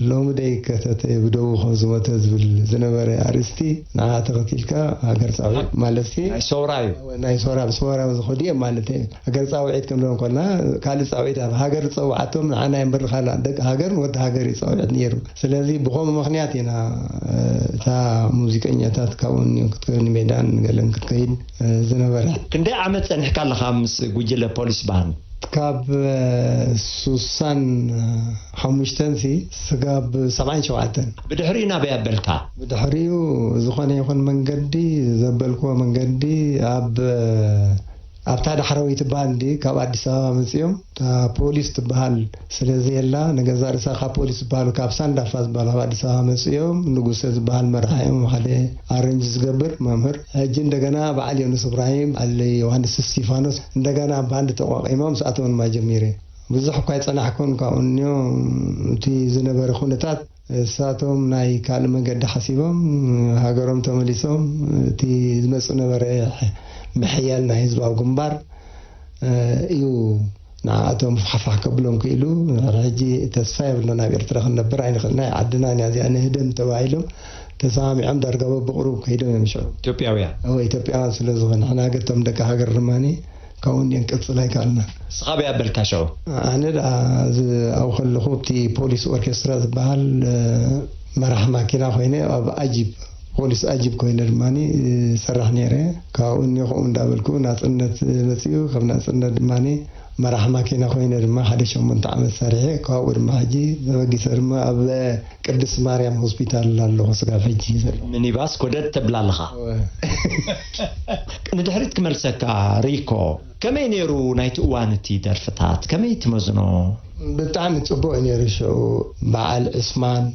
ሎሚ ደይ ከተተ ብደቡ ከም ዝሞተ ዝብል ዝነበረ ኣርእስቲ፣ ንዓ ተኸቲልካ ሃገር ጻውዒት ማለት ሲ፣ ናይ ሰውራ እዩ። ናይ ሰውራ፣ ብሰውራ ዝኸዱ እዮም ማለት እዩ። ሃገር ጻውዒት ክንብሎም ከለና፣ ካልእ ጻውዒት ኣብ ሃገር ዝጸውዓቶም ንዓና እምበር፣ ካልእ ደቂ ሃገር ንወዲ ሃገር እዩ ጻውዒት ነይሩ። ስለዚ ብኸምኡ ምኽንያት ኢና፣ እ፣ እታ ሙዚቀኛታት ካብኡ ንዮ ክትከ-፣ ንሜዳን ንገለን ክትከይድ፣ እ፣ ዝነበረ። ክንደይ ዓመት ጸኒሕካ ኣለኻ ምስ ጉጅለ ፖሊስ ባንድ? ካብ፣ እ፣ ሱሳን ሓሙሽተን ሲ ስጋብ ሰብዓን ሸውዓተን። ብድሕሪኡ ናበይ ኣበልካ? ብድሕሪኡ ዝኾነ ይኹን መንገዲ፣ ዘበልክዎ መንገዲ ኣብ፣ ኣብታ ዳሕረወይቲ ባንዲ ካብ ኣዲስ ኣበባ መጺኦም፣ እታ ፖሊስ ትበሃል ስለ ዘየላ፣ ንገዛእ ርእሳ ካብ ፖሊስ ዝበሃሉ፣ ካብ ሳንዳፋ ዝበሃሉ ካብ ኣዲስ ኣበባ መጺኦም፣ ንጉሰ ዝበሃል መራሒኦም ሓደ ኣረንጅ ዝገብር መምህር፣ ሕጂ እንደገና በዓል ዮኑስ እብራሂም፣ በዓል ዮሃንስ እስቲፋኖስ እንደገና ባንድ ተቋቒሞም ምስኣቶም ድማ ጀሚረ። ብዙሕ እኳ ኣይጸናሕኩን ካብኡ እኒኦ፣ እቲ ዝነበረ ኩነታት፣ እሳቶም ናይ ካልእ መገዲ ሓሲቦም ሃገሮም ተመሊሶም፣ እቲ ዝመጽእ ነበረ ምሕያል ናይ ህዝባዊ ግንባር እዩ ንዓኣቶም ፋሕፋሕ ከብሎም ክኢሉ። ሕጂ ተስፋ የብልና፣ ኣብ ኤርትራ ክንነብር ኣይንኽእልና፣ ዓድና ኢና እዚኣ፣ ንህደም ተባሂሎም ተሰማሚዖም ዳርጋ በብቕሩብ ከይዶም እዮም ሽዑ። ኢትዮጵያውያን? እወ፣ ኢትዮጵያውያን ስለ ዝኾነ፣ ንሕና ግን እቶም ደቂ ሃገር ድማኒ ካብኡ እንድየን ቅጽል ኣይከኣልናን። ንስኻ ኣበይ ኣበልካ ሽዑ? ኣነ ደኣ፣ እዚ ኣብኡ ከለኹ፣ ኣብቲ ፖሊስ ኦርኬስትራ ዝበሃል፣ እ፣ መራሕ ማኪና ኮይነ፣ ኣብ ኣጂፕ፣ ፖሊስ ኣጂፕ ኮይነ ድማኒ፣ እ፣ ይሰርሕ ነይረ። ካብኡ እኒ ከምኡ እንዳበልኩ ናጽነት መጺኡ፣ ከም ናጽነት ድማኒ መራሕ ማኪና ኮይነ ድማ ሓደ ሸሞንተ ዓመት ሰሪሐ። ካብኡ ድማ ሕጂ ተበጊሰ ድማ ኣብ ቅድስት ማርያም ሆስፒታል ኣለኹ ስጋብ ሕጂ ዘሎ። ሚኒባስ ኮደድ ተብላ ኣለኻ። እወ። ንድሕሪት ክመልሰካ ሪኮ፣ ከመይ ነይሩ ናይቲ እዋን እቲ ደርፍታት? ከመይ ትመዝኖ? ብጣዕሚ ጽቡቕ ነይሩ ሽዑ። በዓል ዕስማን፣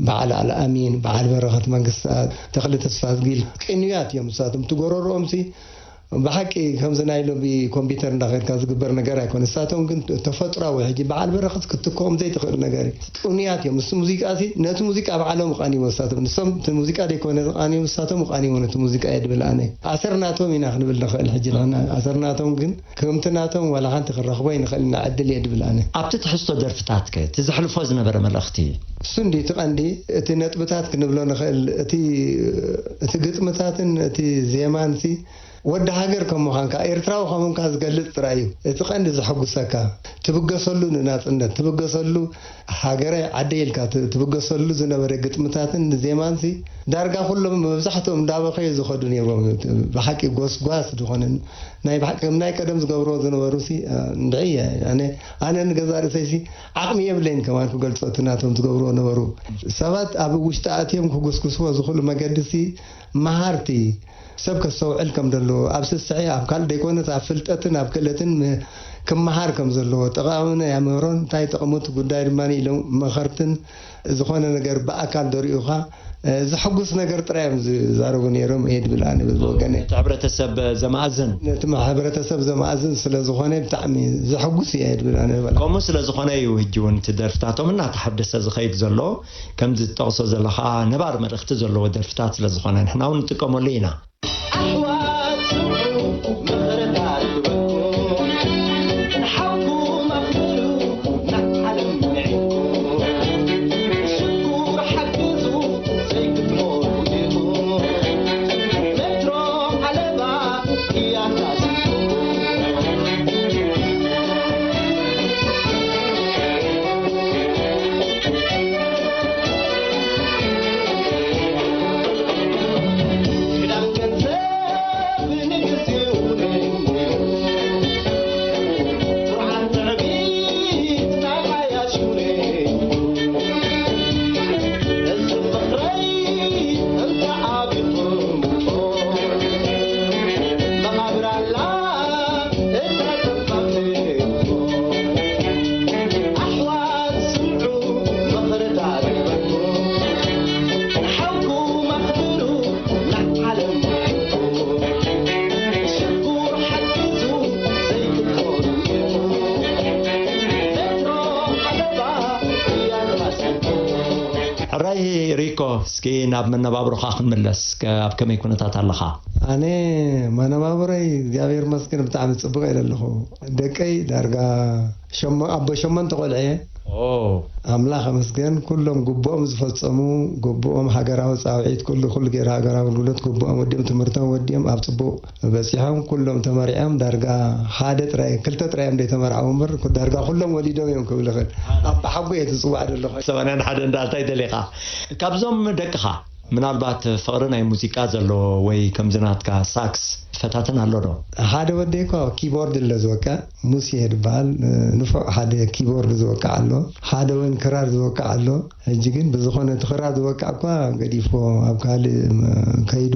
በዓል ኣልኣሚን፣ በዓል በረኸት መንግስትኣብ፣ ተኽሊ ተስፋዝጊል ቅንያት እዮም ንሳቶም። እቲ ጎረሮኦምሲ ብሓቂ ከምዚ ናይ ሎሚ ኮምፒውተር እንዳኸድካ ዝግበር ነገር ኣይኮነ። ንሳቶም ግን ተፈጥሯዊ፣ ሕጂ በዓል በረኸት ክትትክኦም ዘይትኽእል ነገር እዩ። ቅኑያት እዮም። ምስ ሙዚቃ ሲ፣ ነቲ ሙዚቃ ባዕሎም ይቃንይዎ ንሳቶም። ንሶም እቲ ሙዚቃ ዘይኮነ ዝቃንዩ፣ ንሳቶም ይቃንይዎ ነቲ ሙዚቃ እየ ድብል ኣነ። ኣሰር ናቶም ኢና ክንብል ንኽእል ሕጂ ንሕና። ኣሰር ናቶም ግን ከምቲ ናቶም ዋላ ሓንቲ ክንረኽቦ ኣይንኽእል ኢና፣ ዕድል እየ ድብል ኣነ። ኣብቲ ትሕዝቶ ደርፍታትከ፣ እቲ ዘሕልፎ ዝነበረ መልእኽቲ? እሱ እንዲ እቲ ቀንዲ፣ እቲ ነጥብታት ክንብሎ ንኽእል፣ እቲ፣ እቲ ግጥምታትን እቲ ዜማን ሲ፣ ወዲ ሃገር ከም ምዃንካ፣ ኤርትራዊ ከም ምዃንካ ዝገልጽ ጥራይ እዩ። እቲ ቀንዲ ዘሐጉሰካ፣ ትብገሰሉ ንናጽነት፣ ትብገሰሉ ሃገረይ ዓደይ ኢልካ ት-፣ ትብገሰሉ ዝነበረ ግጥምታትን ዜማንሲ፣ ዳርጋ ኩሎም መብዛሕትኦም እንዳበኸዩ ዝኸዱ ነይሮም። ብሓቂ ጎስጓስ ዝኾነ፣ ናይ ብሓቂ ከም ናይ ቀደም ዝገብርዎ ዝነበሩሲ፣ እ፣ እንድዒ፣ ኣነ፣ ኣነ ንገዛእ ርእሰይሲ ዓቕሚ የብለይን ከማን ክገልጾ እቲ ናቶም ዝገብርዎ ነበሩ። ሰባት ኣብ ውሽጢ ኣትዮም ክጉስጉስዎ ዝኽእሉ መገዲሲ መሃርቲ፣ ሰብ ከስተውዕል ከም ዘለዎ፣ ኣብ ስስዐ፣ ኣብ ካልእ ደይኮነስ ኣብ ፍልጠትን ኣብ ክእለትን ም-፣ ክመሃር ከም ዘለዎ፣ ጠቓሚ ናይ ኣምህሮን እንታይ ጠቕሙ እቲ ጉዳይ ድማ ኢሎም መኸርትን ዝኾነ ነገር ብኣካል ደሪኡኻ፣ እ፣ ዘሐጉስ ነገር ጥራይ እዮም ዝዛረቡ ነይሮም እየ ድብል ኣነ በዚ ወገነ። ነቲ ሕብረተሰብ ዘማእዝን። ነቲ ማ-፣ ሕብረተሰብ ዘማእዝን ስለ ዝኾነ ብጣዕሚ ዘሐጉስ እየ ድብል ኣነ በላ። ከምኡ ስለ ዝኾነ እዩ ሕጂ እውን እቲ ደርፍታቶም እናተሓደሰ ዝኸይድ ዘሎ። ከምዚ ትጠቕሶ ዘለኻ ነባር መልእኽቲ ዘለዎ ደርፍታት ስለ ዝኾነ ንሕና እውን ንጥቀመሉ ኢና። ኣሕዋት ስምዑ፣ መኸረታ ርክበኩም፣ ንሓውኩም ኣኽብሩ፣ ንዓለም ንዕድኩም። ሽኩር ሓግዙ፣ ዘይትሞቱ ኢኹም። ሜትሮ ዓለባ እያ ታሲስኩም። ሪኮ፣ እስኪ ናብ መነባብሮኻ ክንምለስ፣ ከ-፣ ኣብ ከመይ ኩነታት ኣለኻ? ኣነ መነባብሮይ እግዚኣብሔር መስገን ብጣዕሚ ጽቡቕ ኢለ ኣለኹ። ደቀይ ዳርጋ ሸሞ-፣ ኣቦ ሸሞንተ ቆልዐ እየ። ኦ። ኣምላኽ ኣመስገን፣ ኩሎም ግቡኦም ዝፈጸሙ፣ ግቡኦም ሃገራዊ ጻውዒት፣ ኩሉ፣ ኩሉ ገይሩ ሃገራዊ ኣገልግሎት ግቡኦም ወዲኦም፣ ትምህርቶም ወዲኦም ኣብ ጽቡቕ በጺሖም፣ ኩሎም ተመሪዖም። ዳርጋ ሓደ ጥራይ፣ ክልተ ጥራይ እዮም ዘይተመርዓዉ እምበር፣ ዳርጋ ኩሎም ወሊዶም እዮም ክብል እኽእል። ኣብ ሓጎ እየ ዝጽዋዕ ዘለኹ። ሰማንያን ሓደ እንዳ እንታይ ደሊኻ? ካብዞም ደቅኻ ምናልባት ፍቕሪ ናይ ሙዚቃ ዘለዎ ወይ ከምዚ ናትካ ሳክስ ፈታትን ኣሎ ዶ? ሓደ ወደይ እኮ ኪቦርድ ኣሎ ዝወቅዕ፣ ሙሴ ዝበሃል፣ ንፉዕ ሓደ ኪቦርድ ዝወቅዕ ኣሎ። ሓደ እውን ክራር ዝወቅዕ ኣሎ። ሕጂ ግን ብዝኾነ እቲ ክራር ዝወቅዕ እኳ ገዲፍዎ ኣብ ካልእ ከይዱ፣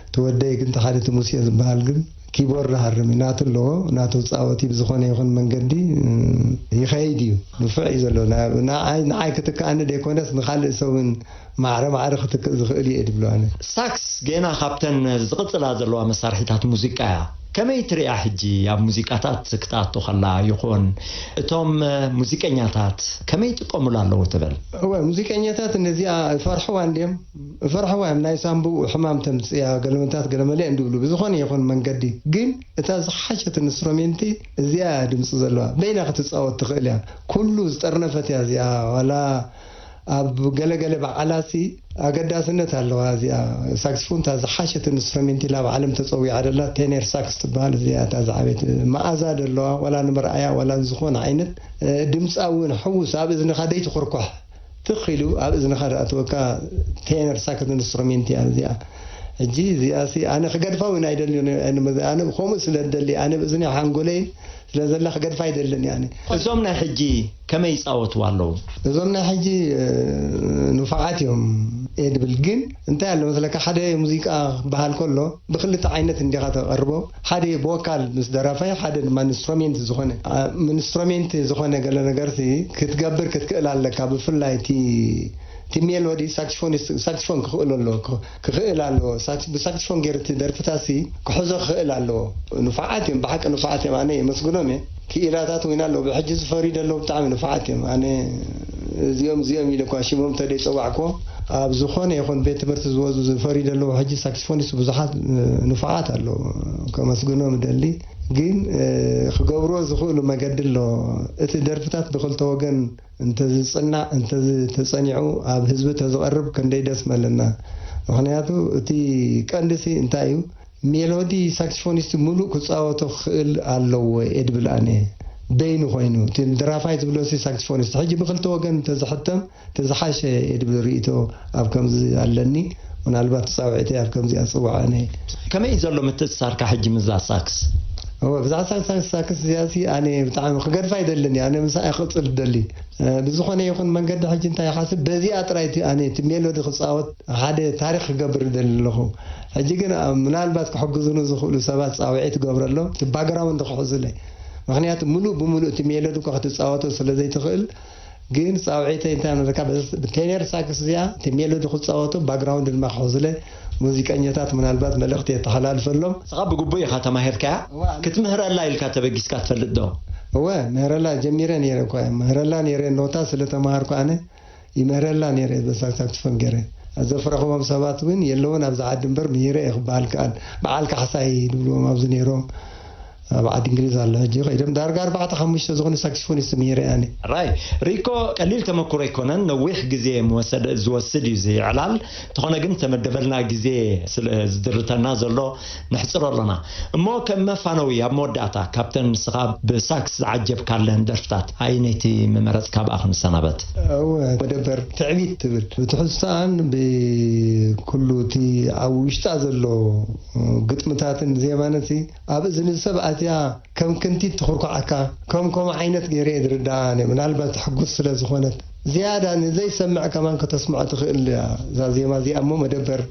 እቲ ወደይ ግን፣ እቲ ሓደ እቲ ሙሴ ዝበሃል ግን ኪቦርድ ሃርም እዩ። ናቱ ኣለዎ፣ ናቱ ጻወት እዩ። ብዝኾነ ይኹን መንገዲ ይኸይድ እዩ። ንፉዕ እዩ ዘሎ። ንዓይ፣ ንዓይ ክትክኣኒ ደይኮነስ ንኻልእ ሰብ እውን ማዕረ ማዕረ ክትክእ ዝኽእል እየ ድብሎ ኣነ። ሳክስ ጌና ካብተን ዝቕጽላ ዘለዋ መሳርሒታት ሙዚቃ እያ። ከመይ ትርእያ ሕጂ ኣብ ሙዚቃታት ክትኣቱ ከላ ይኹን እቶም ሙዚቀኛታት ከመይ ይጥቀሙላ ኣለዉ ትብል? እወ፣ ሙዚቀኛታት ነዚኣ ይፈርሕዋ እንድዮም። ይፈርሕዋ እዮም። ናይ ሳንቡእ ሕማም ተምጽእያ፣ ገለመታት ገለመለ እንድብሉ። ብዝኾነ ይኹን መንገዲ ግን እታ ዝሓሸት ኢንስትሩሜንቲ እዚኣ እያ ድምጺ ዘለዋ። በይና ክትጻወት ትኽእል እያ። ኩሉ ዝጠርነፈት እያ እዚኣ። ዋላ ኣብ ገለገለ በዓላሲ ኣገዳስነት ኣለዋ። እዚኣ ሳክስፎን እታ ዝሓሸት ኢንስትሩሜንት ኢላ ኣብ ዓለም ተጸዊዓ ደላ ቴነር ሳክስ ትበሃል። እዚኣ እታ ዝዓበየት መኣዛ ደለዋ፣ ዋላ ንምርኣያ ዋላ ዝኾነ ዓይነት፣ እ፣ ድምጻ እውን ሕውስ ኣብ እዝንኻ ደይትኹርኳሕ ትኽ ኢሉ ኣብ እዝንኻ ዝኣትወካ ቴነር ሳክስ ኢንስትሩሜንት እያ እዚኣ። ሕጂ እዚኣ ሲ ኣነ ክገድፋ እውን ኣይደልዮን እየ። ኣነ ከምኡ ስለ ዝደሊ ኣነ ብእዝኒ ሓንጎለይ ስለ ዘላ ክገድፋ ኣይደልን እየ ኣነ። እዞም ናይ ሕጂ ከመይ ይጻወትዋ ኣለዉ? እዞም ናይ ሕጂ፣ እ፣ ንፉዓት እዮም እየ ድብል። ግን እንታይ ኣሎ መስለካ፣ ሓደ ሙዚቃ ክበሃል ከሎ ብክልተ ዓይነት እንዲኻ ተቐርቦ። ሓደ ብቮካል ምስ ደራፋይ፣ ሓደ ድማ ኢንስትሩሜንት ዝኾነ፣ አ፣ ኢንስትሩሜንት ዝኾነ ገለ ነገርሲ ክትገብር ክትክእል ኣለካ። ብፍላይ እቲ፣ እቲ ሜሎዲ ሳክስፎኒስት፣ ሳክስፎን ክኽእሎ ኣለዎ፣ ክ-፣ ክኽእል ኣለዎ። ሳክስ-፣ ብሳክስፎን ገይሩ እቲ ደርፍታሲ ክሕዞ ክኽእል ኣለዎ። ንፉዓት እዮም፣ ብሓቂ ንፉዓት እዮም። ኣነ የመስግኖም እየ። ክኢላታት እውን ኣለዉ። ብሕጂ ዝፈርዩ ዘለዉ ብጣዕሚ ንፉዓት እዮም። ኣነ እዚኦም፣ እዚኦም ኢለ እኳ ሽሞም ተደይ ጸዋዕኮ፣ ኣብ ዝኾነ ይኹን ቤት ትምህርቲ ዝወዙ ዝፈርዩ ዘለዉ ሕጂ ሳክስፎኒስት ብዙሓት፣ እ፣ ንፉዓት ኣለዉ። ከመስግኖም እደሊ። ግን፣ እ፣ ክገብርዎ ዝኽእሉ መገዲ ኣሎ። እቲ ደርፍታት ብክልተ ወገን እንተዝጽናዕ፣ እንተዝተጸኒዑ፣ ኣብ ህዝቢ ተዝቐርብ ክንደይ ደስ መለና። ምኽንያቱ እቲ ቀንዲሲ እንታይ እዩ? ሜሎዲ ሳክስፎኒስት ሙሉእ ክጻወቶ ክኽእል ኣለዎ እየ ድብል ኣነ። በይኑ ኮይኑ፣ እቲ ድራፋይ ዝብሎ ሲ ሳክስፎኒስት። ሕጂ ብክልተ ወገን እንተዝሕተም፣ ተዝሓሸ እየ ድብል ርእይቶ ኣብ ከምዚ ኣለኒ። ምናልባት ጻውዒተይ ኣብ ከምዚ ኣጽውዓ ኣነ። ከመይ እዩ ዘሎ ምትእስሳርካ ሕጂ ምስዛ ሳክስ? እወ፣ ብዛዕባ ሳክስ፣ ሳክስ፣ ሳክስ እዚኣ ሲ ኣነ ብጣዕሚ ክገድፋ ኣይደልን እየ። ኣነ ምስኣ እየ ክቕጽል ዝደሊ። እ፣ ብዝኾነ ይኹን መንገዲ ሕጂ እንታይ ይሓስብ፣ በዚኣ ጥራይ እቲ ኣነ እቲ ሜሎዲ ክጻወት ሓደ ታሪኽ ክገብር ይደሊ ኣለኹ። ሕጂ ግን፣ እ፣ ምናልባት ክሕግዙኒ ዝኽእሉ ሰባት ጻውዒት እገብረሎም፣ እቲ ባክግራውንድ ክሕዙለይ። ምኽንያቱ ምሉእ ብምሉእ እቲ ሜሎዲ እኳ ክትጻወቶ ስለ ዘይትኽእል፣ ግን ጻውዒተይ እንታይ ንብለካ፣ በዚ፣ ብቴነር ሳክስ እዚኣ እቲ ሜሎዲ ክጻወቱ፣ ባክግራውንድ ድማ ክሕዙለይ፣ ሙዚቀኛታት ምናልባት መልእኽቲ የተሓላልፈሎም። ንስኻ ብግቡእ ኢኻ ተማሂርካያ? እወ፣ ኣነ ክትምህረላ ኢልካ ተበጊስካ ትፈልጥ ዶ? እወ፣ ምህረላ ጀሚረ ነይረ እኳ እየ። ምህረላ ነይረ፣ ኖታ ስለ ተማሃርኩ ኣነ ይምህረላ ነይረ፣ በዛ ሳክስፎን ገይረ። ዘፍረኽዎም ሰባት እውን የለውን ኣብዚ ዓዲ እምበር፣ ምሂረ እየ ክበሃል ከኣል። በዓል ካሕሳይ ድብልዎም ኣብዚ ነይሮም፣ ኣብ ዓዲ እንግሊዝ ኣሎ ሕጂ። ከይዶም ዳርጋ ኣርባዕተ ሓሙሽተ ዝኾኑ ሳክስፎኒስት ምሂረ እየ ኣነ። ራይ፣ ሪኮ፣ ቀሊል ተመክሮ ኣይኮነን፣ ነዊሕ ግዜ ምወሰደ-፣ ዝወስድ እዩ እዚ ዕላል። እንተኾነ ግን፣ ዝተመደበልና ግዜ ስለ ዝድርተና ዘሎ፣ ነሕጽሮ ኣሎና። እሞ፣ ከም መፋነዊ፣ ኣብ መወዳእታ፣ ካብተን ንስኻ ብሳክስ ዝዓጀብካለን ደርፍታት፣ ኣየነይቲ ምመረጽካ? ብኣ ክንሰናበት። እወ፣ መደበር ትዕቢት ትብል። ብትሕዝቶኣን ብኩሉ እቲ ኣብ ውሽጣ ዘሎ ግጥምታትን ዜማን፣ እቲ ኣብ እዝኒ ሰብ ኣትያ ከም ክንቲት ትኹርኳዓካ፣ ከም ከምኡ ዓይነት ገይረ እየ ዝርድኣ ኣነ። ምናልባት ሕጉስ ስለ ዝኾነት፣ ዝያዳ ንዘይሰምዕ ከማን ከተስምዖ ትኽእል እያ እዛ ዜማ እዚኣ። እሞ መደበር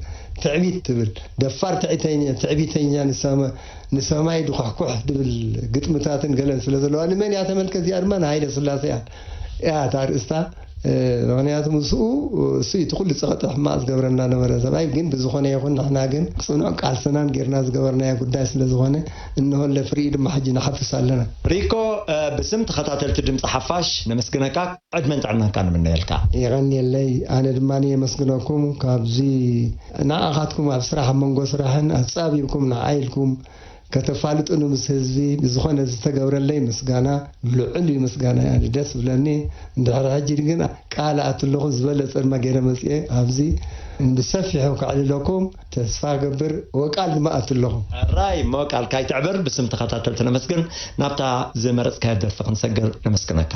ትዕቢት ትብል፣ ደፋር ትዕቢተኛ፣ ትዕቢተኛ ንሰማ-፣ ንሰማይ ድኳሕኩሕ ድብል ግጥምታትን ገለን ስለ ዘለዋ፣ ንመን እያ ተመልከት? እዚኣ ድማ ንሃይለ ስላሴ እያ፣ እያ እታ ኣርእስታ። ምኽንያቱ ምስኡ እሱ እቲ ኩሉ ጸቕጢ ሕማቕ ዝገብረና ነበረ ሰብኣይ። ግን ብዝኾነ ይኹን ንሕና ግን ጽኑዕ ቃልስናን ጌርና ዝገበርናዮ ጉዳይ ስለ ዝኾነ፣ እንሆ ለፍሪኡ ድማ ሕጂ ንሓፍስ ኣለና። ሪኮ፣ ብስም ተኸታተልቲ ድምፂ ሓፋሽ ነመስግነካ። ዕድመን ጥዕናን ከኣ ንምነየልካ። የቐንየለይ። ኣነ ድማ የመስግነኩም። ካብዚ ንዓኻትኩም ኣብ ስራሕ፣ ኣብ መንጎ ስራሕን ኣጻቢብኩም ንዓይ ኢልኩም ከተፋልጡኒ ምስ ህዝቢ ብዝኾነ ዝተገብረለይ ምስጋና ልዑል እዩ። ምስጋና ደስ ዝብለኒ። እንድሕር ሕጂ ግን ቃል ኣትለኹ ዝበለጸ ድማ ገይረ መጽኤ ኣብዚ ብሰፊሑ ከዕልለኩም ተስፋ ገብር ወቃል ድማ ኣትለኹ። ራይ እሞ ቃልካ ይትዕብር። ብስም ተኸታተልቲ ነመስግን። ናብታ ዝመረጽካዮ ደርፊ ክንሰግር ነመስግነካ።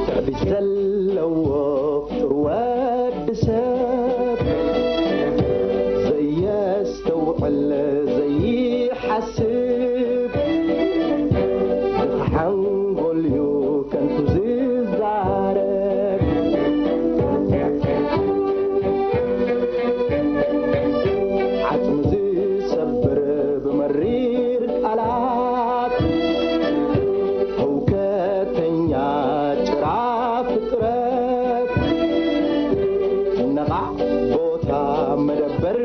ትዕቢት ዘለዎ ፍጡር ወዲ ሰብ ዘየስተውዕል ዘይሓስብ ድኻ ሓንጎል እዩ ከንቱ ዝዛረብ። ዓጽሚ ዝሰብር ብመሪር ቃላት ህውከተኛ ጭራ ፍጥረት ነቓዕ ቦታ መደበር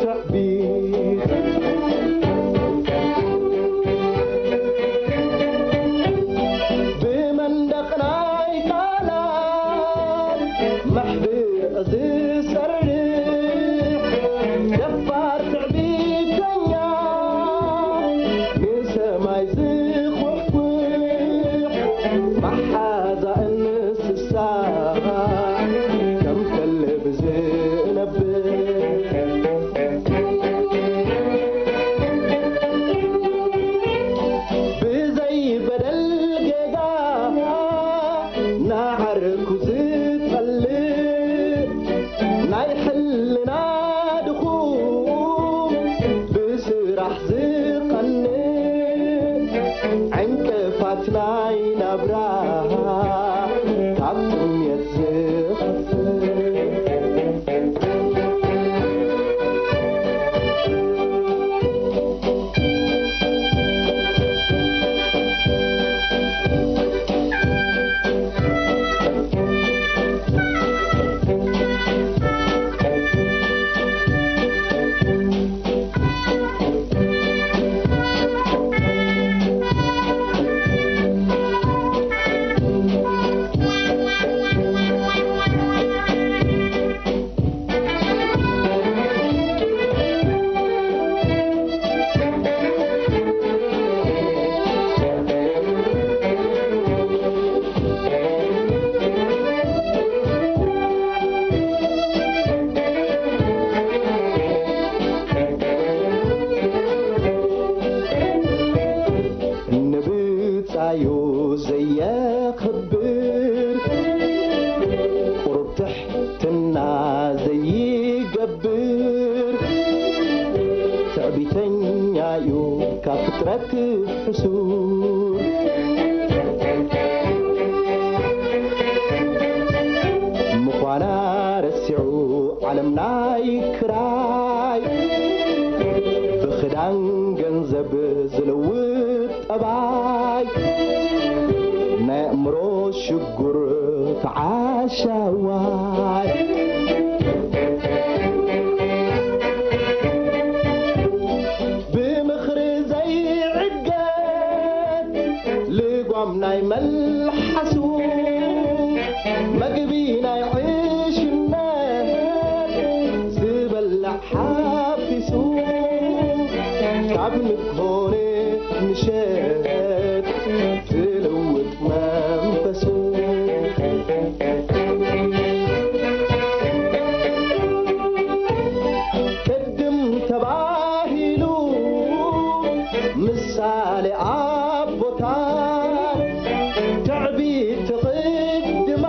ትዕቢት ብመንደቕ ናይ ቃላት መሕብእ ዝሰርሕ ደፋር ትዕቢተኛ ንሰማይ ዝኹሕኩሕ መሓዛ እንስሳ ከም ከልቢ ዝነብር ብዘይ በደል ጌጋ ንዓርኩ ዝጸልእ ናይ ሕልና ድኹም ብስራሕ ዝቐንእ ዕንቅፋት ናይ ናብራ ካብ ጥሜት ዝኸፍእ ንብጻዩ ዘየኽብር ቁሩብ ትሕትና ዘይገብር ትዕቢተኛ እዩ ካብ ፍጥረት ሕሱር ምዃና ረሲዑ ዓለም ናይ ክራይ ብኽዳን ገንዘብ ዝልውጥ ጠባይ ናይ ኣእምሮ ሽጉር ተዓሻዋይ ብምኽሪ ዘይዕገት ልጓም ናይ መልሓሱ መግቢ ናይ ዕሽነት ዝበልዕ ሓፊሱ ካብ ንግሆ ንምሸት ዝልውጥ መንፈሱ ቅድም ተባሂሉ ምሳሌ ኣቦታት ትዕቢት ትቕድማ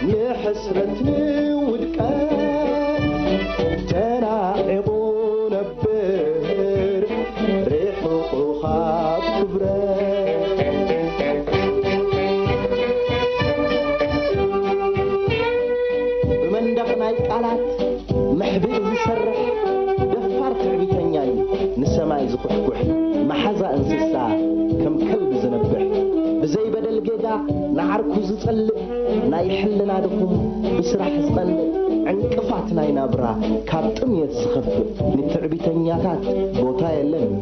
ንሕስረት ንውድቀት ተናዒቑ ነብር ዝኩሕኩሕ፣ መሓዛ እንስሳ ከም ከልቢ ዝነብሕ፣ ብዘይ በደል ጌጋ ንዓርኩ ዝጸልእ፣ ናይ ሕልና ድኹም ብስራሕ ዝቐንእ፣ ዕንቅፋት ናይ ናብራ ካብ ጥምየት ዝኸፍእ፣ ንትዕቢተኛታት ቦታ የለን።